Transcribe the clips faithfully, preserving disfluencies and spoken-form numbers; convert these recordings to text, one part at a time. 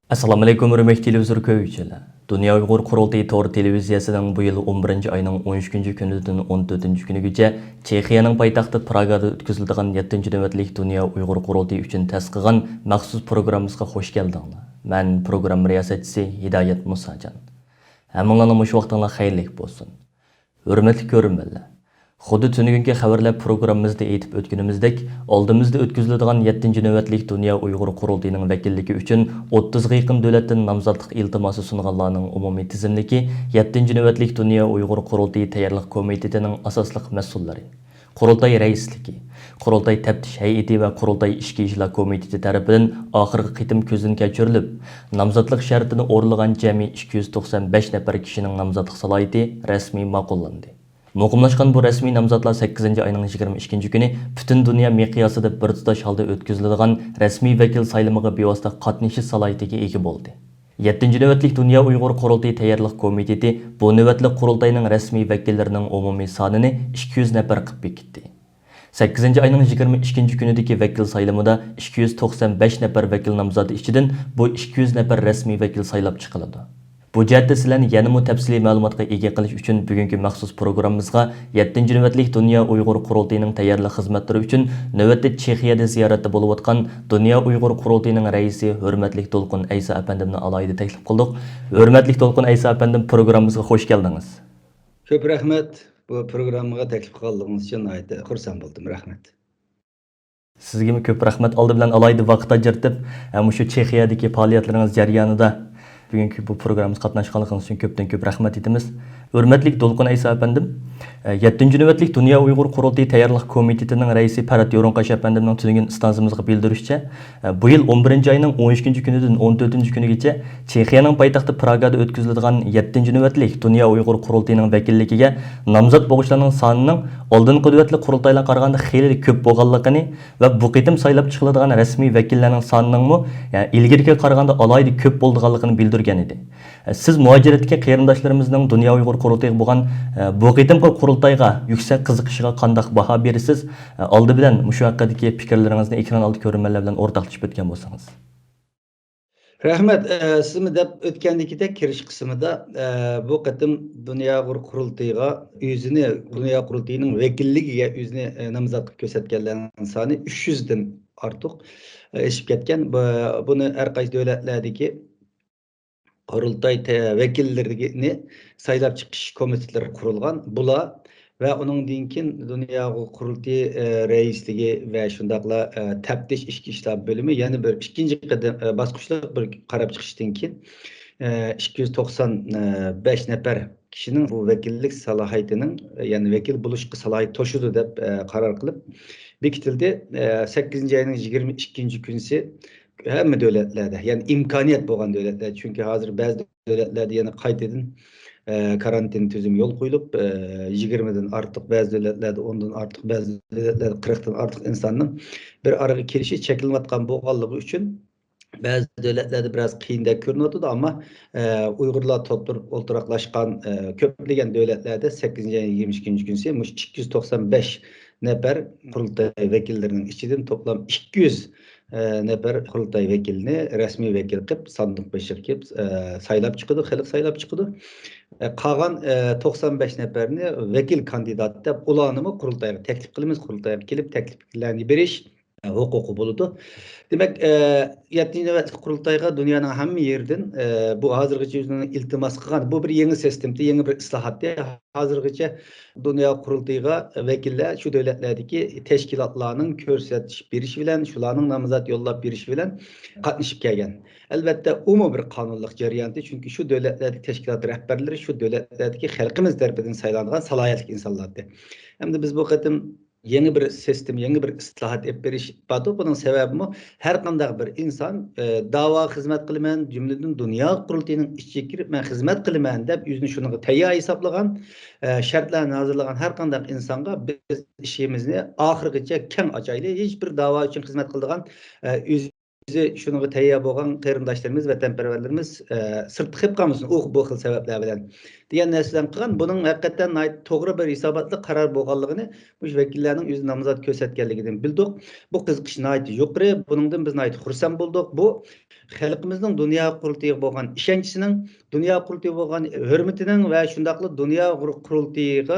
ئەسسالامۇئەلەيكۇم، ھۆرمەتلىك تېلېۋىزور كۆرگۈچىلەر! دۇنيا ئۇيغۇر قۇرۇلتىيى تور تېلېۋىزىيەسىنىڭ بۇ يىل ئون بىرىنچى ئاينىڭ ئون ئۈچىنچى كۈنىدىن ئون تۆتىنچى كۈنىگىچە چېخىيەنىڭ پايتەختى پراگادا ئۆتكۈزۈلىدىغان يەتتىنچى نۆۋەتلىك دۇنيا ئۇيغۇر قۇرۇلتىيى ئۈچۈن تەسىس قىلغان مەخسۇس پروگراممىمىزغا خوش كەلدىڭلار. مەن پروگرامما رىياسەتچىسى ھىدايەت مۇساجان. ھەممىڭلارنىڭ مۇشۇ ۋاقتىڭلار خەيرلىك بولسۇن. ھۆرمەتلىك كۆرۈرمەنلەر! خۇددى تۈنۈگۈنكى خەۋەرلەر پروگراممىمىزدا ئېيتىپ ئۆتكىنىمىزدەك، ئالدىمىزدا ئۆتكۈزۈلىدىغان يەتتىنچى نۆۋەتلىك دۇنيا ئۇيغۇر قۇرۇلتىيىنىڭ ۋەكىللىكى ئۈچۈن ئوتتۇزغا يېقىن دۆلەتتىن نامزاتلىق ئىلتىماسى سۇنغانلارنىڭ ئومۇمىي تىزىملىكى يەتتىنچى نۆۋەتلىك دۇنيا ئۇيغۇر قۇرۇلتىيى تەييارلىق كومىتېتىنىڭ ئاساسلىق مەسئۇللىرى، قۇرۇلتاي رەئىسلىكى، قۇرۇلتاي تەپتىش ھەيئىتى ۋە قۇرۇلتاي ئىچكى ئىشلار كومىتېتى تەرىپىدىن ئاخىرقى قېتىم كۆزدىن كەچۈرۈلۈپ، نامزاتلىق شەرتىنى ئورۇنلىغان جەمئىي ئىككى يۈز توقسان بەش نەپەر كىشىنىڭ نامزاتلىق سالاھىيىتى رەسمىي ماقۇللاندى. مۇقىملاشقان بۇ رەسمىي نامزاتلار سەككىزىنچى ئاينىڭ يىگىرمە ئىككىنچى كۈنى پۈتۈن دۇنيا مىقياسىدا بىر تۇتاش ھالدا ئۆتكۈزۈلىدىغان رەسمىي ۋەكىل سايلىمىغا بىۋاسىتە قاتنىشىش سالاھىيىتىگە ئىگە بولدى. يەتتىنچى نۆۋەتلىك دۇنيا ئۇيغۇر قۇرۇلتىيى تەييارلىق كومىتېتى بۇ نۆۋەتلىك قۇرۇلتاينىڭ رەسمىي ۋەكىللىرىنىڭ ئومۇمىي سانىنى ئىككى يۈز نەپەر قىلىپ بېكىتتى. سەككىزىنچى ئاينىڭ يىگىرمە ئىككىنچى كۈنىدىكى ۋەكىل سايلىمىدا ئىككى يۈز توقسان بەش نەپەر ۋەكىل نامزاتى ئىچىدىن بۇ ئىككى يۈز نەپەر رەسمىي ۋەكىل سايلاپ چىقىلىدۇ. بۇ جەھەتتە سىلەرنى يەنىمۇ تەپسىلىي مەلۇماتقا ئىگە قىلىش ئۈچۈن بۈگۈنكى مەخسۇس پروگراممىمىزغا يەتتىنچى نۆۋەتلىك دۇنيا ئۇيغۇر قۇرۇلتىيىنىڭ تەييارلىق خىزمەتلىرى ئۈچۈن نۆۋەتتە چېخىيەدە زىيارەتتە بولۇۋاتقان دۇنيا ئۇيغۇر قۇرۇلتىيىنىڭ رەئىسى ھۆرمەتلىك دولقۇن ئەيسا ئەپەندىمنى ئالاھىدە تەكلىپ قىلدۇق. ھۆرمەتلىك دولقۇن ئەيسا ئەپەندىم، پروگراممىمىزغا خوش كەلدىڭىز. كۆپ رەھمەت. بۇ پروگراممىغا تەكلىپ قىلغانلىقىڭىز ئۈچۈن ناھايىتى خۇرسەن بولدۇم. رەھمەت. سىزگىمۇ كۆپ رەھمەت. ئالدى بىلەن ئالاھىدە ۋاقىت ئاجرىتىپ، ھە، مۇشۇ چېخىيەدىكى پائالىيەتلىرىڭىز جەريانىدا بۈگۈنكى بۇ پروگراممىمىزغا قاتناشقانلىقىڭىز ئۈچۈن كۆپتىن كۆپ رەھمەت ئېيتىمىز. ھۆرمەتلىك دولقۇن ئەيسا ئەپەندىم، يەتتىنچى نۆۋەتلىك دۇنيا ئۇيغۇر قۇرۇلتىيى تەييارلىق كومىتېتىنىڭ رەئىسى پەرھات يورۇنقاش ئەپەندىمنىڭ تۈنۈگۈن ئىستانسىمىزغا بىلدۈرۈشىچە، بۇ يىل ئون بىرىنچى ئاينىڭ ئون ئۈچىنچى كۈنىدىن ئون تۆتىنچى كۈنىگىچە چېخىيەنىڭ پايتەختى پراگادا ئۆتكۈزۈلىدىغان يەتتىنچى نۆۋەتلىك دۇنيا ئۇيغۇر قۇرۇلتىيىنىڭ ۋەكىللىكىگە نامزات بولغۇچىلارنىڭ سانىنىڭ ئالدىنقى نۆۋەتلىك قۇرۇلتايلارغا قارىغاندا خېلى كۆپ بولغانلىقىنى ۋە بۇ قېتىم سايلاپ چىقىلىدىغان رەسمىي ۋەكىللەرنىڭ سانىنىڭمۇ، يەنى ئىلگىرىكىگە قارىغاندا ئالاھىدە كۆپ بولىدىغانلىقىنى بىلدۈرگەن ئىدى. سىز مۇھاجىرەتتىكى قېرىنداشلىرىمىزنىڭ دۇنيا ئۇيغۇر قۇرۇلتىيىغا بولغان، ئە، بۇ قېتىمقى قۇرۇلتايغا يۈكسەك قىزىقىشىغا قانداق باھا بېرىسىز؟ ئە، ئالدى بىلەن مۇشۇ ھەققىدىكى پىكىرلىرىڭىزنى ئېكران ئالدى كۆرۈرمەنلەر بىلەن ئورتاقلىشىپ ئۆتكەن بولسىڭىز. رەھمەت. ئە، سىزمۇ دەپ ئۆتكەندىكىدەك كىرىش قىسمىدا، ئە، بۇ قېتىم دۇنيا ئۇيغۇر قۇرۇلتىيىغا ئۆزىنى، دۇنيا قۇرۇلتىيىنىڭ ۋەكىللىكىگە ئۆزىنى، ئە، نامزات قىلىپ كۆرسەتكەنلەرنىڭ سانى ئۈچ يۈزدىن ئارتۇق، ئە، ئېشىپ كەتكەن. بۇ، بۇنى ھەر قايسى دۆلەتلەردىكى قۇرۇلتاي تە-، ۋەكىللىرىنى سايلاپ چىقىش كومىتېتلىرى قۇرۇلغان. بۇلار ۋە ئۇنىڭدىن كېيىن دۇنيا قۇرۇلتىيى، ئە، رەئىسلىكى ۋە شۇنداقلا، ئە، تەپتىش ئىچكى ئىشلار بۆلۈمى يەنە بىر ئىككىنچى قەدەم، ئە، باسقۇچلۇق بىر قاراپ چىقىشتىن كېيىن، ئە، ئىككى يۈز توقسان بەش نەپەر كىشىنىڭ بۇ ۋەكىللىك سالاھىيىتىنىڭ، يەنى ۋەكىل بولۇشقا سالاھىيىتى توشىدۇ دەپ، ئە، قارار قىلىپ بېكىتىلدى. ئە، سەككىزىنچى ئاينىڭ يىگىرمە ئىككىنچى كۈنىسى ھەممە دۆلەتلەردە، يەنى ئىمكانىيەت بولغان دۆلەتلەر، چۈنكى ھازىر بەزى دۆلەتلەردە يەنە قايتىدىن، ئە، كارانتىن تۈزۈمى يولغا قويۇلۇپ، ئە، يىگىرمىدىن ئارتۇق، بەزى دۆلەتلەردە ئوندىن ئارتۇق، بەزى دۆلەتلەردە قىرىقتىن ئارتۇق ئىنساننىڭ بىر ئارىغا كېلىشى چەكلىنىۋاتقان بولغانلىقى ئۈچۈن، بەزى دۆلەتلەردە بىراز قىيىندەك كۆرۈنۈۋاتىدۇ، ئەمما، ئە، ئۇيغۇرلار توپلىنىپ ئولتۇراقلاشقان، ئە، كۆپلىگەن دۆلەتلەردە سەككىزىنچى ئاينىڭ يىگىرمە ئىككىنچى كۈنىسى مۇشۇ ئىككى يۈز توقسان بەش نەپەر قۇرۇلتاي ۋەكىللىرىنىڭ ئىچىدىن توپلام ئىككى يۈز، ئە، نەپەر قۇرۇلتاي ۋەكىلىنى رەسمىي ۋەكىل قىلىپ، ساندۇق بېشىغا كېلىپ، ئە، سايلاپ چىقىدۇ، خەلق سايلاپ چىقىدۇ. ئە، قالغان، ئە، توقسان بەش نەپەرنى ۋەكىل كاندىدات دەپ، ئۇلارنىمۇ قۇرۇلتايغا تەكلىپ قىلىمىز، قۇرۇلتايغا كېلىپ تەكلىپلەرنى بېرىش ھوقۇقى بولىدۇ. دېمەك، ئە، يەتتىنچى نۆۋەتلىك قۇرۇلتايغا دۇنيانىڭ ھەممە يېرىدىن، ئە، بۇ ھازىرغىچە ئۆزىنىڭ ئىلتىماس قىلغان، بۇ بىر يېڭى سىستېمىتى، يېڭى بىر ئىسلاھاتتى. ھازىرغىچە دۇنيا قۇرۇلتىيىغا ۋەكىللەر شۇ دۆلەتلەردىكى تەشكىلاتلارنىڭ كۆرسەتىش بېرىشى بىلەن، شۇلارنىڭ نامزات يوللاپ بېرىشى بىلەن قاتنىشىپ كەلگەن. ئەلۋەتتە، ئۇمۇ بىر قانۇنلۇق جەريانتى، چۈنكى شۇ دۆلەتلەردىكى تەشكىلات رەھبەرلىرى شۇ دۆلەتلەردىكى خەلقىمىز تەرىپىدىن سايلانغان سالاھىيەتلىك ئىنسانلاردى. ئەمدى بىز بۇ قېتىم يېڭى بىر سىستېما، يېڭى بىر ئىسلاھات ئېلىپ بېرىش باردۇق. بۇنىڭ سەۋەبىمۇ ھەر قانداق بىر ئىنسان، ئە، داۋاغا خىزمەت قىلىمەن، جۈملىدىن دۇنيا قۇرۇلتىيىنىڭ ئىچىگە كىرىپ مەن خىزمەت قىلىمەن دەپ ئۆزىنى شۇنىڭغا تەييار ھېسابلىغان، ئە، شەرتلەرنى ھازىرلىغان ھەر قانداق ئىنسانغا بىز ئىشىمىزنى ئاخىرغىچە كەڭ ئاچايلى. ھېچ بىر داۋا ئۈچۈن خىزمەت قىلىدىغان، ئە، ئۆزى شۇنىڭغا تەييار بولغان قېرىنداشلىرىمىز، ۋەتەنپەرۋەرلىرىمىز، ئە، سىرتتا قېلىپ قالمىسۇن، ئۇ بۇ خىل سەۋەبلەر بىلەن. دېگەن نەرسىلەرنى قىلغان. بۇنىڭ ھەقىقەتەن ناھايىتى توغرا بىر ھېساباتلىق قارار بولغانلىقىنى مۇشۇ ۋەكىللەرنىڭ ئۆزى نامزات كۆرسەتكەنلىكىدىن بىلدۇق. بۇ قىزىقىش ناھايىتى يۇقىرى. بۇنىڭدىن بىز ناھايىتى خۇرسەن بولدۇق. بۇ خەلقىمىزنىڭ دۇنيا قۇرۇلتىيىغا بولغان ئىشەنچىسىنىڭ، دۇنيا قۇرۇلتىيىغا بولغان ھۆرمىتىنىڭ ۋە شۇنداقلا دۇنيا قۇر-، قۇرۇلتىيىغا،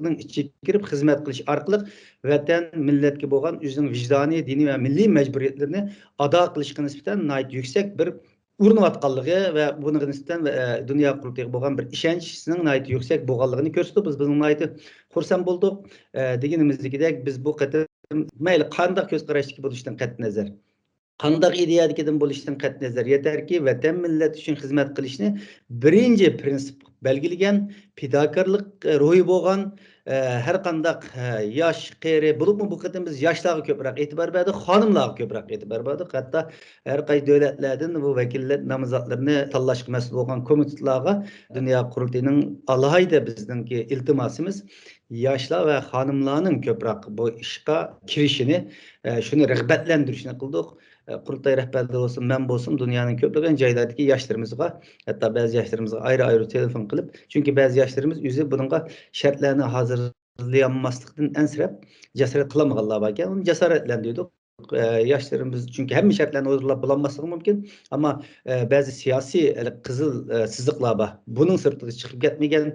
نىڭ ئىچىگە كىرىپ خىزمەت قىلىش ئارقىلىق ۋەتەن، مىللەتكە بولغان ئۆزىنىڭ ۋىجدانىي، دىنىي ۋە مىللىي مەجبۇرىيەتلىرىنى ئادا قىلىشقا نىسبەتەن ناھايىتى يۈكسەك بىر ئۇرۇنۇۋاتقانلىقى ۋە بۇنىڭغا نىسبەتەن، ئە، دۇنيا قۇرۇلتىيىغا بولغان بىر ئىشەنچىسىنىڭ ناھايىتى يۈكسەك بولغانلىقىنى كۆرسىتىپ، بىز بۇنىڭ ناھايىتى خۇرسەن بولدۇق. ئە، دېگىنىمىزدىكىدەك، بىز بۇ قېتىم مەيلى قانداق كۆز قاراشتىكى بولۇشىدىن قەتئىينەزەر، قانداق ئىدىيەدىكىدىن بولۇشىدىن قەتئىينەزەر، يېتەركى ۋەتەن، مىللەت ئۈچۈن خىزمەت قىلىشنى بىرىنچى پىرىنسىپ بەلگىلىگەن، پىداكارلىق، ئە، روھى بولغان، ئە، ھەر قانداق، ئە، ياش، قېرى، بولۇپمۇ بۇ قېتىم بىز ياشلارغا كۆپرەك ئېتىبار بەردۇق، خانىملارغا كۆپرەك ئېتىبار بەردۇق. ھەتتا ھەر قايسى دۆلەتلەردىن بۇ ۋەكىللەر نامزاتلىرىنى تاللاشقا مەسئۇل بولغان كومىتېتلارغا دۇنيا قۇرۇلتىيىنىڭ ئالاھىدە بىزنىڭكى ئىلتىماسىمىز ياشلار ۋە خانىملارنىڭ كۆپرەك بۇ ئىشقا كىرىشىنى، ئە، شۇنى رىغبەتلەندۈرۈشنى قىلدۇق. ئە، قۇرۇلتاي رەھبەرلىرى بولسۇن، مەن بولسۇن، دۇنيانىڭ كۆپلىگەن جايلىرىدىكى ياشلىرىمىزغا، ھەتتا بەزى ياشلىرىمىزغا ئايرى-ئايرى تېلېفون قىلىپ، چۈنكى بەزى ياشلىرىمىز ئۆزى بۇنىڭغا شەرتلەرنى ھازىرلىيالماسلىقتىن ئەنسىرەپ، جاسارەت قىلالمىغانلار باركەن، ئۇنى جاسارەتلەندۈردۇق. ئە، ياشلىرىمىز، چۈنكى ھەممە شەرتلەرنى ھازىرلاپ بولالماسلىقى مۇمكىن، ئەمما، ئە، بەزى سىياسىي، ھېلىقى قىزىل، ئە، سىزىقلار بار. بۇنىڭ سىرتىغا چىقىپ كەتمىگەن،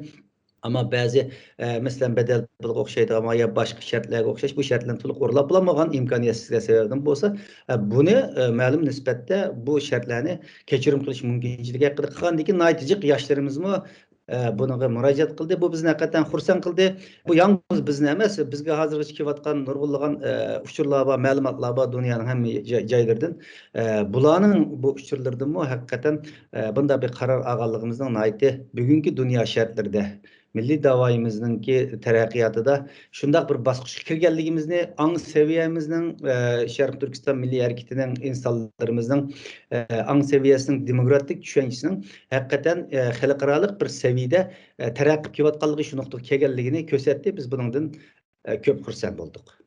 ئەمما بەزى، ئە، مەسىلەن، بەدەل پۇلىغا ئوخشايدىغان يا باشقا شەرتلەرگە ئوخشاش بۇ شەرتلەرنى تولۇق ئورۇنلاپ بولالمىغان ئىمكانىيەتسىزلىك سەۋەبىدىن بولسا، ئە، بۇنى، ئە، مەلۇم نىسبەتتە بۇ شەرتلەرنى كەچۈرۈم قىلىش مۇمكىنچىلىكى ھەققىدە قىلغاندىن كېيىن ناھايىتى جىق ياشلىرىمىزمۇ، ئە، بۇنىڭغا مۇراجىئەت قىلدى. بۇ بىزنى ھەقىقەتەن خۇرسەن قىلدى. بۇ يالغۇز بىزنى ئەمەس، بىزگە ھازىرغىچە كېلىۋاتقان نۇرغۇنلىغان، ئە، ئۇچۇرلار بار، مەلۇماتلار بار دۇنيانىڭ ھەممە جا-، جايلىرىدىن. ئە، بۇلارنىڭ بۇ ئۇچۇرلىرىدىنمۇ ھەقىقەتەن، ئە، بۇنداق بىر قارار ئالغانلىقىمىزنىڭ ناھايىتى بۈگۈنكى دۇنيا شەرتلىرىدە مىللىي داۋايىمىزنىڭكى تەرەققىياتىدا شۇنداق بىر باسقۇچقا كىرگەنلىكىمىزنى، ئاڭ سەۋىيەمىزنىڭ، ئە، شەرقىي تۈركىستان مىللىي ھەرىكىتىنىڭ ئىنسانلىرىمىزنىڭ، ئە، ئاڭ سەۋىيەسىنىڭ، دېموكراتىك چۈشەنچىسىنىڭ ھەقىقەتەن، ئە، خەلقئارالىق بىر سەۋىيەدە، ئە، تەرەققىي قىلىۋاتقانلىقى شۇ نۇقتىغا كەلگەنلىكىنى كۆرسەتتى. بىز بۇنىڭدىن، ئە، كۆپ خۇرسەن بولدۇق.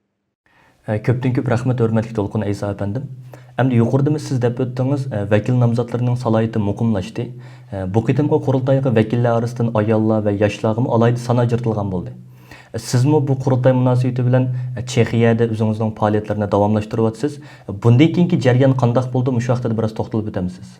ئە، كۆپتىن كۆپ رەھمەت، ھۆرمەتلىك دولقۇن ئەيسا ئەپەندىم. ئەمدى يۇقىرىدىمۇ سىز دەپ ئۆتتىڭىز، ئە، ۋەكىل نامزاتلىرىنىڭ سالاھىيىتى مۇقىملاشتى. ئە، بۇ قېتىمقى قۇرۇلتايغا ۋەكىللەر ئارىسىدىن ئاياللار ۋە ياشلارغىمۇ ئالاھىدە سان ئاجرىتىلغان بولدى. ئە، سىزمۇ بۇ قۇرۇلتاي مۇناسىۋىتى بىلەن، ئە، چېخىيەدە ئۆزىڭىزنىڭ پائالىيەتلىرىنى داۋاملاشتۇرۇۋاتىسىز. ئە، بۇندىن كېيىنكى جەريان قانداق بولدى؟ مۇشۇ ھەققىدە بىراز توختىلىپ ئۆتەمسىز؟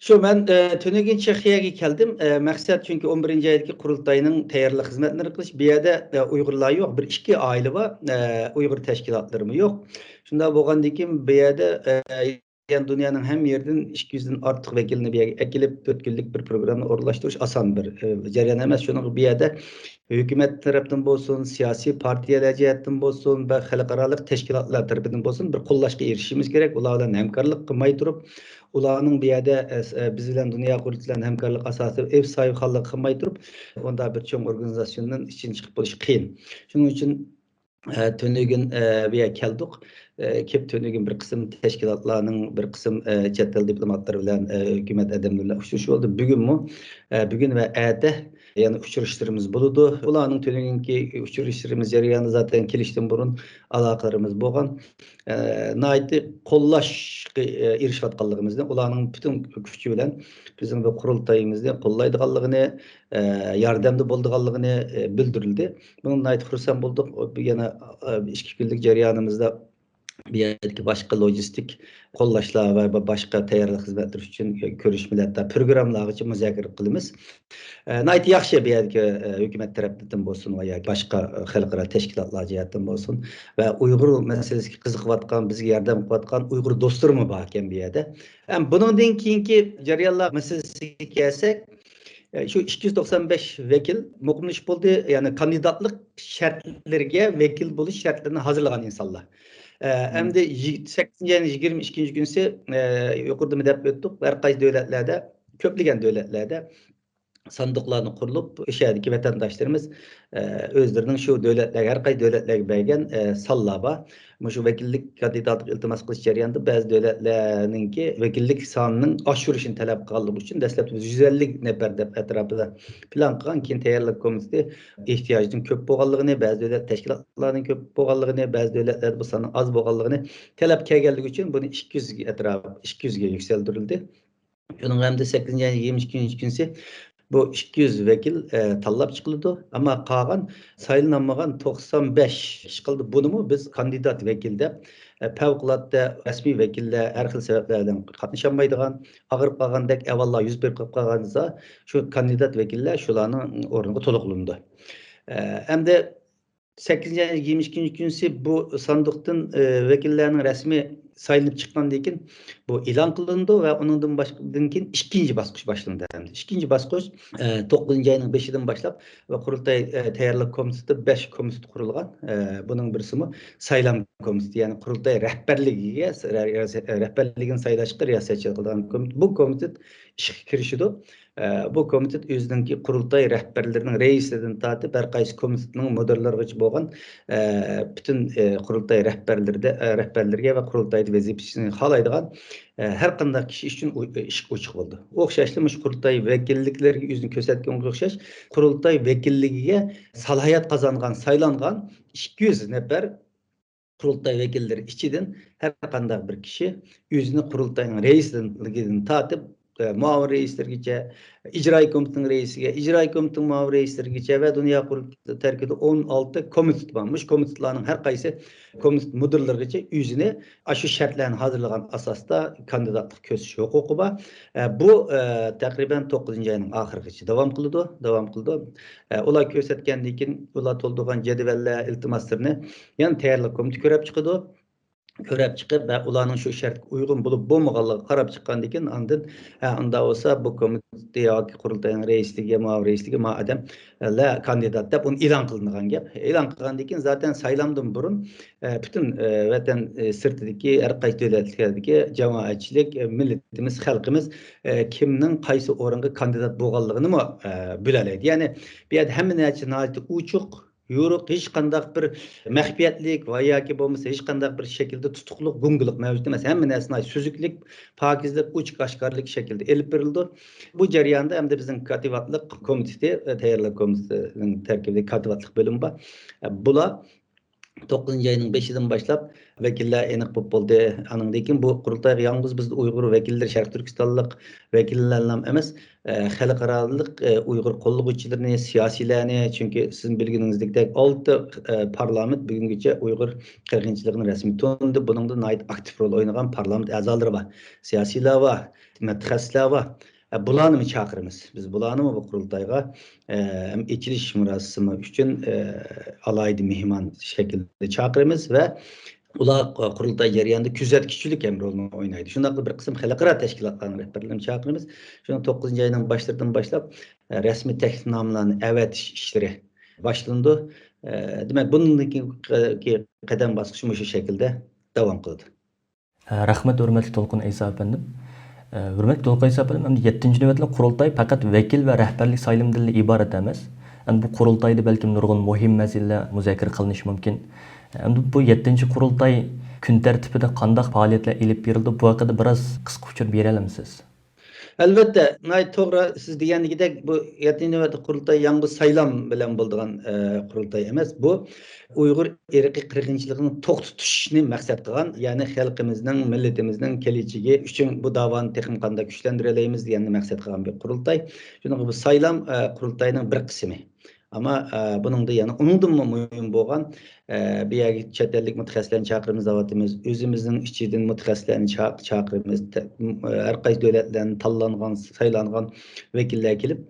شۇ، مەن، ئە، تۈنۈگۈن چېخىيەگە كەلدىم. ئە، مەقسەت چۈنكى ئون بىرىنچى ئايدىكى قۇرۇلتاينىڭ تەييارلىق خىزمەتلىرىنى قىلىش. بۇ يەردە، ئە، ئۇيغۇرلار يوق، بىر ئىككى ئائىلە بار، ئە، ئۇيغۇر تەشكىلاتلىرىمۇ يوق. شۇنداق بولغاندىن كېيىن بۇ يەردە، ئە، يەنى دۇنيانىڭ ھەممە يېرىدىن ئىككى يۈزدىن ئارتۇق ۋەكىلنى بۇ يەرگە ئەكېلىپ، تۆت كۈنلۈك بىر پروگراممىنى ئورۇنلاشتۇرۇش ئاسان بىر، ئە، جەريان ئەمەس. شۇنىڭغا بۇ يەردە ھۆكۈمەت تەرەپتىن بولسۇن، سىياسىي پارتىيەلەر جەھەتتىن بولسۇن ۋە خەلقئارالىق تەشكىلاتلار تەرىپىدىن بولسۇن، بىر قوللاشقا ئېرىشىشىمىز كېرەك. ئۇلار بىلەن ھەمكارلىق قىلماي تۇرۇپ، ئۇلارنىڭ بۇ يەردە، ئە، ئە، بىز بىلەن دۇنيا قۇرۇلتىيى بىلەن ھەمكارلىق ئاساسىدا ئۆز ساھىبخانلىقى قىلماي تۇرۇپ، ئۇنداق بىر چوڭ ئورگانىزاتسىيونىڭ ئىچىدىن چىقىپ بولۇش قىيىن. شۇنىڭ ئۈچۈن، ئە، تۈنۈگۈن، ئە، بۇ يەرگە كەلدۇق. ئە، كېلىپ تۈنۈگۈن بىر قىسىم تەشكىلاتلارنىڭ، بىر قىسىم، ئە، چەت ئەل دىپلوماتلىرى بىلەن، ئە، ھۆكۈمەت ئادەملىرى بىلەن ئۇچرىشىۋالدى. بۈگۈنمۇ، ئە، بۈگۈن ۋە ئەتە يەنە ئۇچرىشىشلىرىمىز بولىدۇ. ئۇلارنىڭ تۈنۈگۈنكى ئۇچرىشىشلىرىمىز جەريانىدا زاتەن كېلىشتىن بۇرۇن ئالاقىلىرىمىز بولغان. ئە، ناھايىتى قوللاشقا، ئە، ئېرىشىۋاتقانلىقىمىزنى، ئۇلارنىڭ پۈتۈن كۈچى بىلەن بىزنىڭ بۇ قۇرۇلتىيىمىزنى قوللايدىغانلىقىنى، ئە، ياردەمدە بولىدىغانلىقىنى، ئە، بىلدۈرۈلدى. بۇنىڭدىن ناھايىتى خۇرسەن بولدۇق. يەنە، ئە، ئىككى كۈنلۈك جەريانىمىزدا بۇ يەردىكى باشقا لوجىستىك قوللاشلار ۋە باشقا تەييارلىق خىزمەتلىرى ئۈچۈن كۆرۈشمىلەر، ھەتتا پروگراممىلارغىچە مۇزاكىرە قىلىمىز. ئە، ناھايىتى ياخشى بۇ يەردىكى، ئە، ھۆكۈمەت تەرەپىدىن بولسۇن ۋە ياكى باشقا، ئە، خەلقئارا تەشكىلاتلار جەھەتتىن بولسۇن ۋە ئۇيغۇر مەسىلىسىگە قىزىقىۋاتقان، بىزگە ياردەم قىلىۋاتقان ئۇيغۇر دوستلىرىمۇ باركەن بۇ يەردە. ھەم بۇنىڭدىن كېيىنكى جەريانلار مەسىلىسىگە كەلسەك، ئە، شۇ ئىككى يۈز توقسان بەش ۋەكىل مۇقىملىشىپ بولدى، يەنى كاندىداتلىق شەرتلىرىگە ۋەكىل بولۇش شەرتلىرىنى ھازىرلىغان ئىنسانلار. ئە، مم. ئەمدى يىگ-، سەككىزىنچى ئاينىڭ يىگىرمە ئىككىنچى كۈنىسى، ئە، يۇقىرىدا دەپ ئۆتتۇق، ھەر قايسى دۆلەتلەردە، كۆپلىگەن دۆلەتلەردە ساندۇقلارنى قۇرۇلۇپ، ئۆشەدىكى ۋەتەنداشلىرىمىز، ئە، ئۆزلىرىنىڭ شۇ دۆلەتلەرگە، ھەر قايسى دۆلەتلەرگە بەرگەن، ئە، سانلار بار. مۇشۇ ۋەكىللىك كاندىداتلىق ئىلتىماس قىلىش جەريانىدا بەزى دۆلەتلەرنىڭكى ۋەكىللىك سانىنىڭ ئاشۇرۇشىنى تەلەپ قىلغانلىقى ئۈچۈن دەسلەپتە بىز يۈز ئەللىك نەپەر دەپ ئەتراپىدا پىلان قىلغان، كېيىن تەييارلىق كومىتېتى ئېھتىياجنىڭ كۆپ بولغانلىقىنى، بەزى دۆلەت تەشكىلاتلارنىڭ كۆپ بولغانلىقىنى، بەزى دۆلەتلەردە بۇ ساننىڭ ئاز بولغانلىقىنى تەلەپ كەلگەنلىكى ئۈچۈن بۇنى ئىككى يۈزگە ئەتراپ، ئىككى يۈزگە يۈكسەلدۈرۈلدى. شۇنىڭغا ئەمدى سەككىزىنچى ئاينىڭ يىگىرمە ئىككىنچى كۈنىسى بۇ ئىككى يۈز ۋەكىل، ئە، تاللاپ چىقىلىدۇ. ئەمما قالغان سايلىنالمىغان توقسان بەش ئىشقىلدى. بۇنىمۇ بىز كاندىدات ۋەكىل دەپ، ئە، پەۋقۇلئاددە رەسمىي ۋەكىللەر ھەر خىل سەۋەبلەر بىلەن قاتنىشالمايدىغان، ئاغرىپ قالغاندەك ئەھۋاللار يۈز بېرىپ قالغاندا، شۇ كاندىدات ۋەكىللەر شۇلارنىڭ ئورنىغا تولۇقلىنىدۇ. ئە، ئەمدى سەككىزىنچى ئاينىڭ يىگىرمە ئىككىنچى كۈنىسى بۇ ساندۇقتىن، ئە، ۋەكىللەرنىڭ رەسمىي سايلىنىپ چىققاندىن كېيىن بۇ ئېلان قىلىنىدۇ ۋە ئۇنىڭدىن باش-، دىن كېيىن ئىككىنچى باسقۇچ باشلىنىدۇ ئەمدى. ئىككىنچى باسقۇچ، ئە، توققۇزىنچى ئاينىڭ بەشىدىن باشلاپ ۋە قۇرۇلتاي، ئە، تەييارلىق كومىتېتى بەش كومىتېت قۇرۇلغان. ئە، بۇنىڭ بىرسىمۇ سايلام كومىتېتى، يەنى قۇرۇلتاي رەھبەرلىكىگە، رە-، رە-، رەھبەرلىكىنى سايلاشقا رىياسەتچىلىك قىلىدىغان كومىتېت. بۇ كومىتېت ئىشقا كىرىشىدۇ. ئە، بۇ كومىتېت ئۆزىنىڭكى قۇرۇلتاي رەھبەرلىرىنىڭ رەئىسىدىن تارتىپ ھەر قايسى كومىتېتنىڭ مۇدىرلىرىغىچە بولغان، ئە، پۈتۈن، ئە، قۇرۇلتاي رەھبەرلىرىدە، ئە، رەھبەرلىرىگە ۋە قۇرۇلتايدا ۋەزىپىسىنى خالايدىغان، ئە، ھەر قانداق كىشى ئۈچۈن ئۇ-، ئىشىك ئوچۇق بولىدۇ. ئوخشاشلا مۇشۇ قۇرۇلتاي ۋەكىللىكلىرىگە ئۆزىنى كۆرسەتكەنگە ئوخشاش، قۇرۇلتاي ۋەكىللىكىگە سالاھىيەت قازانغان، سايلانغان ئىككى يۈز نەپەر قۇرۇلتاي ۋەكىللىرى ئىچىدىن ھەر قانداق بىر كىشى ئۆزىنى قۇرۇلتاينىڭ رەئىسلىكىدىن تارتىپ، ئە، مۇئاۋىن رەئىسلىرىگىچە، ئىجرائىي كومىتېتنىڭ رەئىسىگە، ئىجرائىي كومىتېتنىڭ مۇئاۋىن رەئىسلىرىگىچە ۋە دۇنيا قۇرۇلتىيى تەركىبىدە ئون ئالتە كومىتېت بار. مۇشۇ كومىتېتلارنىڭ ھەر قايسى كومىتېت مۇدىرلىرىغىچە ئۆزىنى ئاشۇ شەرتلەرنى ھازىرلىغان ئاساستا كاندىداتلىق كۆرسىتىش ھوقۇقى بار. ئە، بۇ، ئە، تەقرىبەن توققۇزىنچى ئاينىڭ ئاخىرىغىچە داۋام قىلىدۇ، داۋام قىلىدۇ. ئە، ئۇلار كۆرسەتكەندىن كېيىن ئۇلار تولدۇرغان جەدۋەللەر، ئىلتىماسلىرىنى يەنە تەييارلىق كومىتېتى كۆرۈپ چىقىدۇ. كۆرۈپ چىقىپ ۋە ئۇلارنىڭ شۇ شەرتكە ئۇيغۇن بولۇپ بولمىغانلىقىغا قاراپ چىققاندىن كېيىن، ئاندىن، ھە، ئۇنداق بولسا بۇ كومىتېت ياكى قۇرۇلتاينىڭ رەئىسلىكىگە، مۇئاۋىن رەئىسلىكىگە ما ئادەم، لا كاندىدات دەپ ئۇنى ئېلان قىلىنغان گەپ. ئېلان قىلغاندىن كېيىن زاتەن سايلامدىن بۇرۇن، ئە، پۈتۈن، ئە، ۋەتەن، ئە، سىرتىدىكى ھەر قايسى دۆلەتلەردىكى جامائەتچىلىك، ئە، مىللىتىمىز، خەلقىمىز، ئە، كىمنىڭ قايسى ئورۇنغا كاندىدات بولغانلىقىنىمۇ، ئە، بىلەلەيدۇ. يەنى بۇ يەردە ھەممە نەرسە ناھايىتى ئوچۇق، يورۇق، ھېچقانداق بىر مەخپىيەتلىك ۋە ياكى بولمىسا ھېچقانداق بىر شەكىلدە تۇتۇقلۇق، گۇڭگىلىق مەۋجۇت ئەمەس. ھەممە نەرسە ناھايىتى سۈزۈكلۈك، پاكىزلىق، ئوچۇق ئاشكارىلىق شەكلىدە ئېلىپ بېرىلىدۇ. بۇ جەرياندا ئەمدى بىزنىڭ كاتىۋاتلىق كومىتېتى، تەييارلىق كومىتېتىنىڭ تەركىبىدىكى كاتىۋاتلىق بۆلۈمى بار. بۇلار توققۇزىنچى ئاينىڭ بەشىدىن باشلاپ ۋەكىللەر ئېنىق بولۇپ بولدى. ئانىڭدىن كېيىن بۇ قۇرۇلتايغا يالغۇز بىزدە ئۇيغۇر ۋەكىللىرى، شەرقىي تۈركىستانلىق ۋەكىللەرلا ئەمەس، ئە، خەلقئارالىق، ئە، ئۇيغۇر قوللىغۇچىلىرىنى، سىياسىيلەرنى، چۈنكى سىزنىڭ بىلگىنىڭىزدەك، ئالتە، ئە، پارلامېنت بۈگۈنگىچە ئۇيغۇر قىرغىنچىلىقىنى رەسمىي تونۇدى. بۇنىڭدا ناھايىتى ئاكتىپ رول ئوينىغان پارلامېنت ئەزالىرى بار، سىياسىيلار بار، مۇتەخەسسىسلەر بار. ئە، بۇلارنىمۇ چاقىرىمىز. بىز بۇلارنىمۇ بۇ قۇرۇلتايغا، ئە، ھەم ئېچىلىش مۇراسىمى ئۈچۈن، ئە، ئالاھىدە مېھمان شەكلىدە چاقىرىمىز ۋە ئۇلار قۇرۇلتاي جەريانىدا كۆزەتكۈچىلىك ھەم رولىنى ئوينايدۇ. شۇنداقلا بىر قىسىم خەلقئارا تەشكىلاتلارنىڭ رەھبەرلىرىنى چاقىرىمىز. شۇنىڭ توققۇزىنچى ئاينىڭ باشلىرىدىن باشلاپ، ئە، رەسمىي تەكلىپنامىلەرنى ئەۋەتىش ئىشلىرى باشلىنىدۇ. ئە، دېمەك، بۇنىڭدىن كېيىنكى قەدەم باسقۇچى مۇشۇ شەكىلدە داۋام قىلىدۇ. رەھمەت، ھۆرمەتلىك تولقۇن ئەيسا ئەپەندىم. ھۆرمەتلىك تولقۇن ئەيسا ئەپەندىم، ئەمدى يەتتىنچى نۆۋەتلىك قۇرۇلتاي پەقەت ۋەكىل ۋە رەھبەرلىك سايلىمىدىنلا ئىبارەت ئەمەس. ئەمدى بۇ قۇرۇلتايدا بەلكىم نۇرغۇن مۇھىم مەسىلىلەر مۇزاكىرە قىلىنىشى مۇمكىن. ئەمدى بۇ يەتتىنچى قۇرۇلتاي كۈن تەرتىپىدە قانداق پائالىيەتلەر ئېلىپ بېرىلىدۇ؟ بۇ ھەققىدە بىراز قىسقا ئۇچۇر بېرەلەمسىز؟ ئەلۋەتتە، ناھايىتى توغرا سىز دېگەندىكىدەك، بۇ يەتتىنچى نۆۋەتلىك قۇرۇلتاي يالغۇز سايلام بىلەن بولىدىغان، ئە، قۇرۇلتاي ئەمەس. بۇ ئۇيغۇر ئىرقىي قىرغىنچىلىقىنى توختىتىشنى مەقسەت قىلغان، يەنى خەلقىمىزنىڭ، مىللىتىمىزنىڭ كېلىچىكى ئۈچۈن بۇ داۋانى تېخىمۇ قانداق كۈچلەندۈرەلەيمىز دېگەننى مەقسەت قىلغان بىر قۇرۇلتاي. شۇنىڭغا بۇ سايلام، ئە، قۇرۇلتاينىڭ بىر قىسمى. ئەمما، ئە، بۇنىڭدا يەنە ئۇنىڭدىنمۇ مۇھىم بولغان، ئە، بۇ يەرگە چەت ئەللىك مۇتەخەسسىسلەرنى چاقىرىمىز دەۋاتىمىز. ئۆزىمىزنىڭ ئىچىدىن مۇتەخەسسىسلەرنى چا-، چاقىرىمىز. تە-، م-، ھەر قايسى دۆلەتلەردىن تاللانغان، سايلانغان ۋەكىللەر كېلىپ،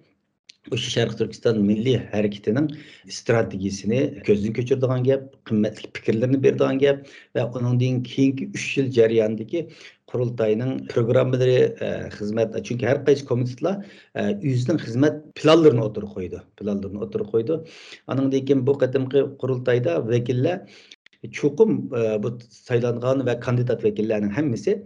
مۇشۇ شەرقىي تۈركىستان مىللىي ھەرىكىتىنىڭ ئىستراتېگىيىسىنى كۆزدىن كەچۈرىدىغان گەپ، قىممەتلىك پىكىرلىرىنى بېرىدىغان گەپ ۋە ئۇنىڭدىن كېيىنكى ئۈچ يىل جەريانىدىكى قۇرۇلتاينىڭ پروگراممىلىرى، ئە، خىزمەت، چۈنكى ھەر قايسى كومىتېتلار، ئە، ئۆزىنىڭ خىزمەت پىلانلىرىنى ئوتتۇرىغا قويىدۇ، پىلانلىرىنى ئوتتۇرىغا قويىدۇ. ئانىڭدىن كېيىن بۇ قېتىمقى قۇرۇلتايدا ۋەكىللەر چوقۇم، ئە، بۇ سايلانغان ۋە كاندىدات ۋەكىللەرنىڭ ھەممىسى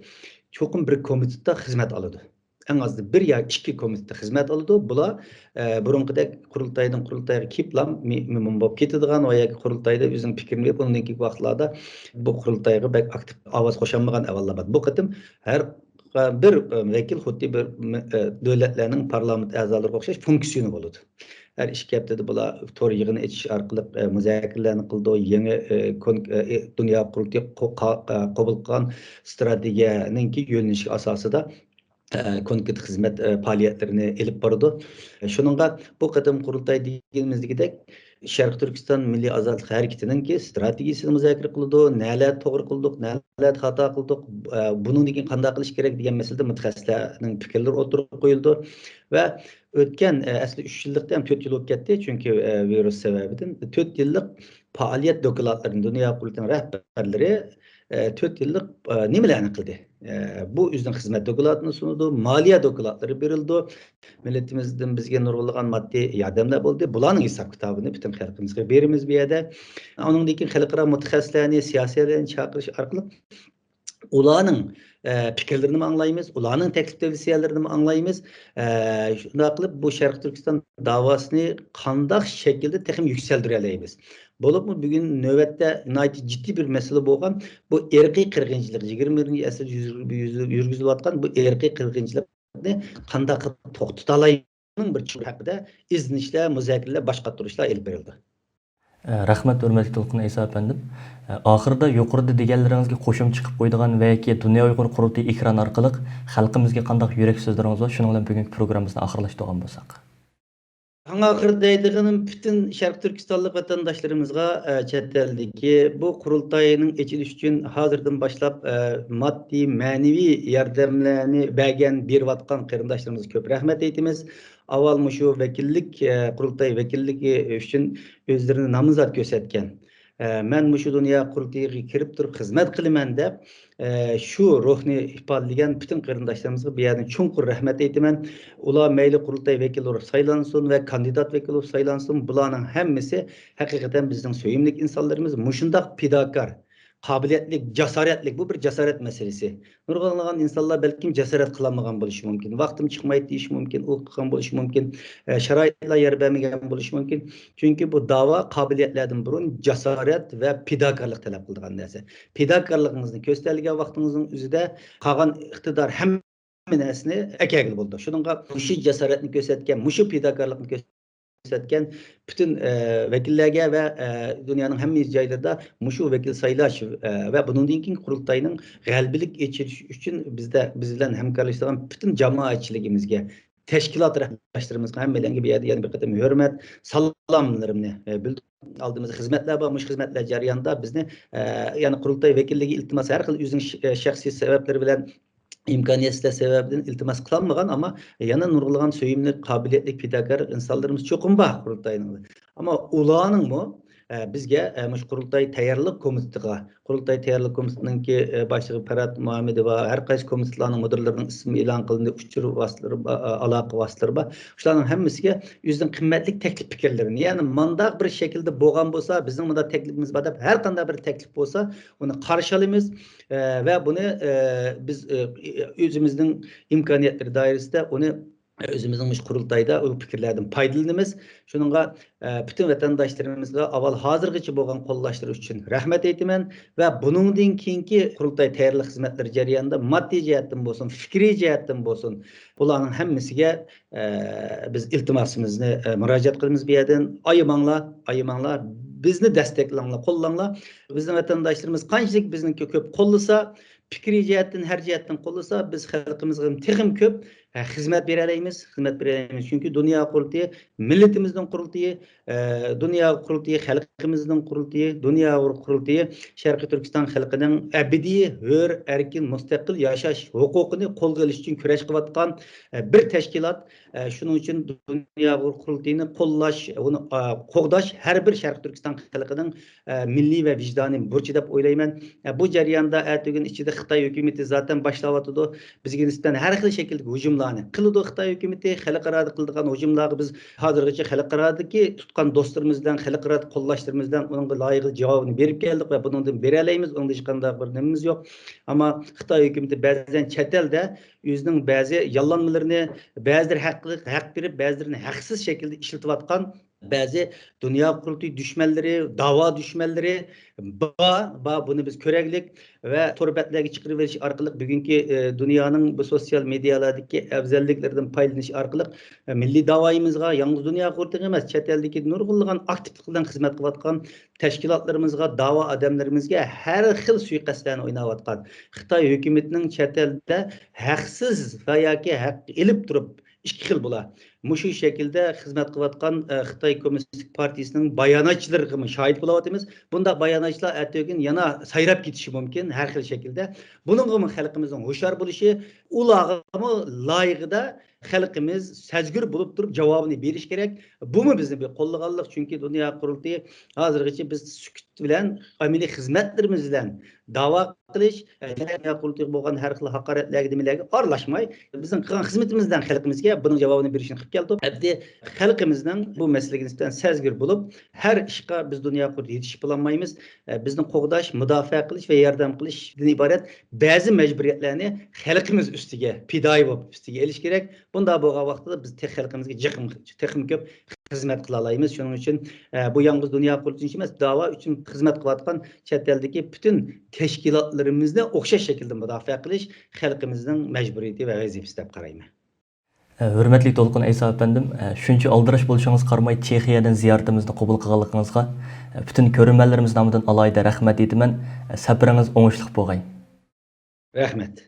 چوقۇم بىر كومىتېتتا خىزمەت ئالىدۇ. ئەڭ ئازدا بىر يا ئىككى كومىتېتتا خىزمەت ئالىدۇ. بۇلار، ئە، بۇرۇنقىدەك قۇرۇلتايدىن قۇرۇلتايغا كېلىپلا مې-، مېمون بولۇپ كېتىدىغان ۋە ياكى قۇرۇلتايدا ئۆزىنىڭ پىكرىنى بېرىپ، ئۇنىڭدىن كېيىنكى ۋاقىتلاردا بۇ قۇرۇلتايغا بەك ئاكتىپ ئاۋاز قوشالمىغان ئەھۋاللار بار. بۇ قېتىم ھەر بىر، ئە، ۋەكىل خۇددى بىر، ئە، دۆلەتلەرنىڭ پارلامېنت ئەزالىرىغا ئوخشاش فۇنكسىيونى بولىدۇ. ھەر ئىككى ھەپتىدە بۇلار تور يىغىنى ئېچىش ئارقىلىق، ئە، مۇزاكىرىلەرنى قىلىدۇ. يېڭى، ئە، كون-، ئە، دۇنيا قۇرۇلتىيى قو-، قا-، ئە، قوبۇل قىلغان ئىستراتېگىيەنىڭكى يۆنىلىشى ئاساسىدا ئە، كونكرېت خىزمەت، ئە، پائالىيەتلىرىنى ئېلىپ بارىدۇ. شۇنىڭغا بۇ قېتىم قۇرۇلتاي دېگىنىمىزدىكىدەك، شەرقىي تۈركىستان مىللىي ئازادلىق ھەرىكىتىنىڭكى ستراتېگىيىسىنى مۇزاكىرە قىلىدۇ، نەلەردە توغرا قىلدۇق، نەلەردە خاتا قىلدۇق، ئە، بۇنىڭدىن كېيىن قانداق قىلىش كېرەك دېگەن مەسىلىدە مۇتەخەسسىسلەرنىڭ پىكىرلىرى ئوتتۇرىغا قويۇلىدۇ. ۋە ئۆتكەن، ئە، ئەسلى ئۈچ يىللىقتا ھەم تۆت يىل بولۇپ كەتتى، چۈنكى، ئە، ۋىرۇس سەۋەبىدىن. تۆت يىللىق پائالىيەت دوكلاتلىرىنى دۇنيا قۇرۇلتىيىنىڭ رەھبەرلىرى، ئە، تۆت يىللىق، ئە، نېمىلەرنى قىلدى؟ ئە، بۇ ئۆزىنىڭ خىزمەت دوكلاتىنى سۇنىدۇ، مالىيە دوكلاتلىرى بېرىلىدۇ. مىللىتىمىزدىن بىزگە نۇرغۇنلىغان ماددىي ياردەملەر بولدى. بۇلارنىڭ ھېساب كىتابىنى پۈتۈن خەلقىمىزگە بېرىمىز بۇ يەردە. ئۇنىڭدىن كېيىن خەلقئارا مۇتەخەسسىسلەرنى، سىياسىيلەرنى چاقىرىش ئارقىلىق ئۇلارنىڭ، ئە، پىكىرلىرىنىمۇ ئاڭلايمىز، ئۇلارنىڭ تەكلىپ تەۋسىيەلىرىنىمۇ ئاڭلايمىز. ئە، شۇنداق قىلىپ بۇ شەرقىي تۈركىستان داۋاسىنى قانداق شەكىلدە تېخىمۇ يۈكسەلدۈرەلەيمىز؟ بولۇپمۇ بۈگۈن نۆۋەتتە ناھايىتى جىددىي بىر مەسىلە بولغان بۇ ئىرقىي قىرغىنچىلىق، يىگىرمە بىرىنچى ئەسىردە يۈز-، يۈز-، يۈرگۈزۈلۈۋاتقان بۇ ئىرقىي قىرغىنچىلىقنى قانداق قىلىپ توختىتالايمىز؟ بۇنىڭ بىر چوڭ ھەققىدە ئىزدىنىشلەر، مۇزاكىرىلەر، باش قاتۇرۇشلار ئېلىپ بېرىلدى. ئە، رەھمەت، ھۆرمەتلىك تولقۇن ئەيسا ئەپەندىم. ئە، ئاخىرىدا يۇقىرىدا دېگەنلىرىڭىزگە قوشۇمچە قىلىپ قويىدىغان ۋە ياكى دۇنيا ئۇيغۇر قۇرۇلتىيى ئېكرانى ئارقىلىق خەلقىمىزگە قانداق يۈرەك سۆزلىرىڭىز بار؟ شۇنىڭ بىلەن بۈگۈنكى پروگراممىمىزنى ئاخىرلاشتۇرغان بولساق. ئەڭ ئاخىرىدا دەيدىغىنىم، پۈتۈن شەرقىي تۈركىستانلىق ۋەتەنداشلىرىمىزغا، ئە، چەت ئەلدىكى بۇ قۇرۇلتاينىڭ ئېچىلىشى ئۈچۈن ھازىردىن باشلاپ، ئە، ماددىي، مەنىۋى ياردەملەرنى بەرگەن، بېرىۋاتقان قېرىنداشلىرىمىزغا كۆپ رەھمەت ئېيتىمىز. ئاۋۋال مۇشۇ ۋەكىللىك، ئە، قۇرۇلتاي ۋەكىللىكى ئۈچۈن ئۆزلىرىنى نامزات كۆرسەتكەن، ئە، مەن مۇشۇ دۇنيا قۇرۇلتىيىغا كىرىپ تۇرۇپ خىزمەت قىلىمەن دەپ، ئە، شۇ روھنى ئىپادىلىگەن پۈتۈن قېرىنداشلىرىمىزغا بۇ يەردىن چوڭقۇر رەھمەت ئېيتىمەن. ئۇلار مەيلى قۇرۇلتاي ۋەكىلى بولۇپ سايلانسۇن ۋە كاندىدات ۋەكىلى بولۇپ سايلانسۇن، بۇلارنىڭ ھەممىسى ھەقىقەتەن بىزنىڭ سۆيۈملۈك ئىنسانلىرىمىز. مۇشۇنداق پىداكار، قابىلىيەتلىك، جاسارەتلىك، بۇ بىر جاسارەت مەسىلىسى. نۇرغۇنلىغان ئىنسانلار بەلكىم جاسارەت قىلالمىغان بولۇشى مۇمكىن، ۋاقتىم چىقمايدۇ دېيىشى مۇمكىن، ئۇ قىلغان بولۇشى مۇمكىن، ئە، شارائىتلار يار بەرمىگەن بولۇشى مۇمكىن. چۈنكى بۇ داۋا قابىلىيەتلەردىن بۇرۇن جاسارەت ۋە پىداكارلىق تەلەپ قىلىدىغان نەرسە. پىداكارلىقىڭىزنى كۆرسىتەلىگەن ۋاقتىڭىزنىڭ ئۆزىدە قالغان ئىقتىدار ھەممە نەرسىنى ئەكەلگىلى بولىدۇ. شۇنىڭغا مۇشۇ جاسارەتنى كۆرسەتكەن، مۇشۇ پىداكارلىقنى كۆرسەتكەن پۈتۈن، ئە، ۋەكىللەرگە ۋە، ئە، دۇنيانىڭ ھەممە جايلىرىدا مۇشۇ ۋەكىل سايلاش، ئە، ۋە بۇنىڭدىن كېيىنكى قۇرۇلتاينىڭ غەلىبىلىك ئېچىلىشى ئۈچۈن بىزدە، بىز بىلەن ھەمكارلىشىدىغان پۈتۈن جامائەتچىلىكىمىزگە، تەشكىلات رەھبەرلىرىمىزگە، ھەممەيلەنگە بۇ يەردە يەنە بىر قېتىم ھۆرمەت، سالاملىرىمنى، ئە، بىلدۈرىمەن. ئالدىمىزدا خىزمەتلەر بار، مۇشۇ خىزمەتلەر جەريانىدا بىزنى، ئە، يەنە قۇرۇلتاي ۋەكىللىكىگە ئىلتىماس، ھەر خىل ئۆزىنىڭ ش-، ئە، شەخسىي سەۋەبلىرى بىلەن، ئىمكانىيەتسىزلىك سەۋەبىدىن ئىلتىماس قىلالمىغان، ئەمما يەنە نۇرغۇنلىغان سۆيۈملۈك، قابىلىيەتلىك، پىداكار ئىنسانلىرىمىز چوقۇم بار قۇرۇلتاينىڭ. ئەمما ئۇلارنىڭمۇ، ئە، بىزگە، ئە، مۇشۇ قۇرۇلتاي تەييارلىق كومىتېتىغا، قۇرۇلتاي تەييارلىق كومىتېتىنىڭكى، ئە، باشلىقى پەرھات مۇھەممىدى بار، ھەر قايسى كومىتېتلارنىڭ مۇدىرلىرىنىڭ ئىسمى ئېلان قىلىندى، ئۇچۇر ۋاسىتىلىرى بار، ئە، ئالاقە ۋاسىتىلىرى بار. شۇلارنىڭ ھەممىسىگە ئۆزىنىڭ قىممەتلىك تەكلىپ پىكىرلىرىنى، يەنى مۇنداق بىر شەكىلدە بولغان بولسا، بىزنىڭ مۇنداق تەكلىپىمىز بار دەپ، ھەر قانداق بىر تەكلىپ بولسا، ئۇنى قارشى ئالىمىز، ئە، ۋە بۇنى، ئە، بىز، ئە، ئۆزىمىزنىڭ ئىمكانىيەتلىرى دائىرىسىدە ئۇنى، ئە، ئۆزىمىزنىڭ مۇشۇ قۇرۇلتايدا ئۇ پىكىرلەردىن پايدىلىنىمىز. شۇنىڭغا، ئە، پۈتۈن ۋەتەنداشلىرىمىزغا ئاۋۋال ھازىرغىچە بولغان قوللاشلىرى ئۈچۈن رەھمەت ئېيتىمەن ۋە بۇنىڭدىن كېيىنكى قۇرۇلتاي تەييارلىق خىزمەتلىرى جەريانىدا ماددىي جەھەتتىن بولسۇن، پىكرىي جەھەتتىن بولسۇن، بۇلارنىڭ ھەممىسىگە ئە، بىز ئىلتىماسىمىزنى، ئە، مۇراجىئەت قىلىمىز بۇ يەردىن. ئايىماڭلار، ئايىماڭلار، بىزنى دەستەكلەڭلار، قوللاڭلار. بىزنىڭ ۋەتەنداشلىرىمىز قانچىلىك بىزنى كۆ-، كۆپ قوللىسا، پىكرىي جەھەتتىن، ھەر جەھەتتىن قوللىسا، بىز خەلقىمىزغا تېخىمۇ كۆپ، ئە، خىزمەت بېرەلەيمىز، خىزمەت بېرەلەيمىز. چۈنكى دۇنيا قۇرۇلتىيى مىللىتىمىزنىڭ قۇرۇلتىيى، ئە، دۇنيا قۇرۇلتىيى خەلقىمىزنىڭ قۇرۇلتىيى، دۇنيا قۇرۇلتىيى شەرقىي تۈركىستان خەلقىنىڭ ئەبەدىي ھۆر، ئەركىن، مۇستەقىل ياشاش ھوقۇقىنى قولغا ئېلىش ئۈچۈن كۈرەش قىلىۋاتقان، ئە، بىر تەشكىلات. ئە، شۇنىڭ ئۈچۈن دۇنيا ئۇيغۇر قۇرۇلتىيىنى قوللاش، ئۇنى، ئا، قوغداش ھەر بىر شەرقىي تۈركىستان خەلقىنىڭ، ئە، مىللىي ۋە ۋىجدانىي بۇرچى دەپ ئويلايمەن. ئە، بۇ جەرياندا ئەتىگۈن ئىچىدە خىتاي ھۆكۈمىتى زاتەن باشلاۋاتىدۇ. بىزگە نىسبەتەن ھەر خىل شەكىلدىكى ھۇجۇملارنى قىلىدۇ خىتاي ھۆكۈمىتى. خەلقئارادا قىلىدىغان ھۇجۇملارغا بىز ھازىرغىچە خەلقئارادىكى تۇتقان دوستلىرىمىز بىلەن، خەلقئارادىكى قوللاشلىرىمىز بىلەن ئۇنىڭغا لايىقلىق جاۋابىنى بېرىپ كەلدۇق ۋە بۇنىڭدىن بېرەلەيمىز. ئۇنىڭدا ھېچقانداق بىر نېمىمىز يوق. ئەمما خىتاي ھۆكۈمىتى بەزەن چەت ئەلدە ئۆزىنىڭ بەزى ياللانمىلىرىنى، بەزىلىرى ھەق، ھەق بېرىپ، بەزىلىرىنى ھەقسىز شەكىلدە ئىشلىتىۋاتقان بەزى دۇنيا قۇرۇلتىيى دۈشمەنلىرى، داۋا دۈشمەنلىرى بار، بار، بۇنى بىز كۆرەرلىك ۋە تور بەتلەرگە چىقىرىۋېلىش ئارقىلىق بۈگۈنكى، ئە، دۇنيانىڭ بۇ سوتسىيال مېدىيالاردىكى ئەۋزەللىكلىرىدىن پايدىلىنىش ئارقىلىق، ئە، مىللىي داۋايىمىزغا يالغۇز دۇنيا قۇرۇلتىيىغا ئەمەس، چەت ئەلدىكى نۇرغۇنلىغان ئاكتىپلىق بىلەن خىزمەت قىلىۋاتقان تەشكىلاتلىرىمىزغا، داۋا ئادەملىرىمىزگە ھەر خىل سۇيىقەستلەرنى ئويناۋاتقان، خىتاي ھۆكۈمىتىنىڭ چەت ئەلدە ھەقسىز ۋە ياكى ھەق ئېلىپ تۇرۇپ، ئىككى خىل بۇلار. مۇشۇ شەكىلدە خىزمەت قىلىۋاتقان، ئە، خىتاي كوممۇنىستىك پارتىيىسىنىڭ باياناتچىلىرىغىمۇ شاھىت بولۇۋاتىمىز. بۇنداق باياناتچىلار ئەتىگۈن يەنە سايراپ كېتىشى مۇمكىن، ھەر خىل شەكىلدە. بۇنىڭغىمۇ خەلقىمىزنىڭ ھوشيار بولۇشى، ئۇلارغىمۇ لايىقىدا خەلقىمىز سەزگۈر بولۇپ تۇرۇپ جاۋابىنى بېرىشى كېرەك. بۇمۇ بىزنى بىر قوللىغانلىق، چۈنكى دۇنيا قۇرۇلتىيى ھازىرغىچە بىز سۈكۈت بىلەن، ئەمەلىي خىزمەتلىرىمىز بىلەن داۋا قىلىش، دۇنيا قۇرۇلتىيىغا بولغان ھەر خىل ھاقارەتلەرگە، نېمىلەرگە ئارىلاشماي، بىزنىڭ قىلغان خىزمىتىمىز بىلەن خەلقىمىزگە بۇنىڭ جاۋابىنى بېرىشنى قىلىپ كەلدۇق. ئەمدى خەلقىمىزنىڭ بۇ مەسىلىگە نىسبەتەن سەزگۈر بولۇپ، ھەر ئىشقا بىز دۇنيا قۇرۇلتىيىغا يېتىشىپ بولالمايمىز. بىزنى قوغداش، مۇداپىئە قىلىش ۋە ياردەم قىلىشتىن ئىبارەت بەزى مەجبۇرىيەتلەرنى خەلقىمىز ئۈستىگە پىدائىي بولۇپ ئۈستىگە ئېلىش كېرەك. بۇنداق بولغان ۋاقىتتا بىز تېخى خەلقىمىزگە جېقىم-، تېخىمۇ كۆپ خىزمەت قىلالايمىز. شۇنىڭ ئۈچۈن، ئە، بۇ يالغۇز دۇنيا قۇرۇلتىيى ئۈچۈن ئەمەس، داۋا ئۈچۈن خىزمەت قىلىۋاتقان چەت ئەلدىكى پۈتۈن تەشكىلاتلىرىمىزنى ئوخشاش شەكىلدە مۇداپىئە قىلىش خەلقىمىزنىڭ مەجبۇرىيىتى ۋە ۋەزىپىسى دەپ قارايمەن. ھۆرمەتلىك دولقۇن ئەيسا ئەپەندىم، شۇنچە ئالدىراش بولۇشىڭىزغا قارىماي، چېخىيەدىن زىيارىتىمىزنى قوبۇل قىلغانلىقىڭىزغا پۈتۈن كۆرۈرمەنلىرىمىز نامىدىن ئالاھىدە رەھمەت ئېيتىمەن. سەپىرىڭىز ئوڭۇشلۇق بولغاي. رەھمەت.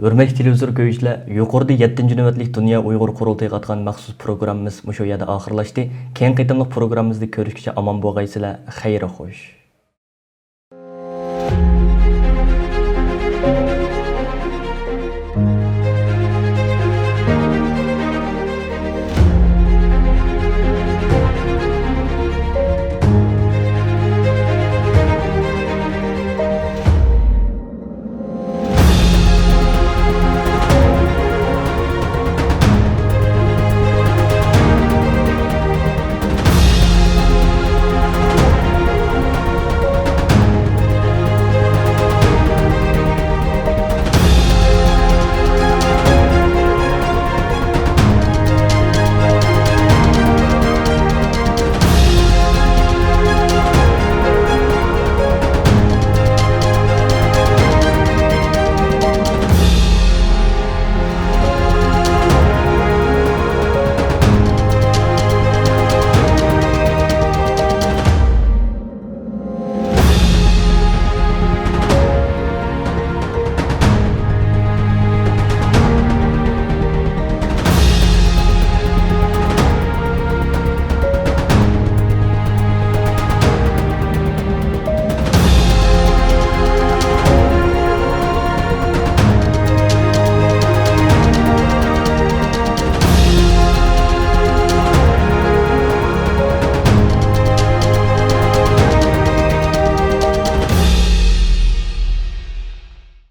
ھۆرمەتلىك تېلېۋىزور كۆرگۈچىلەر، يۇقىرىدا يەتتىنچى نۆۋەتلىك دۇنيا ئۇيغۇر قۇرۇلتىيىغا ئاتقان مەخسۇس پروگراممىمىز مۇشۇ يەردە ئاخىرلاشتى. كېيىنكى قېتىملىق پروگراممىمىزدا كۆرۈشكىچە ئامان بولغايسىلەر. خەير خوش.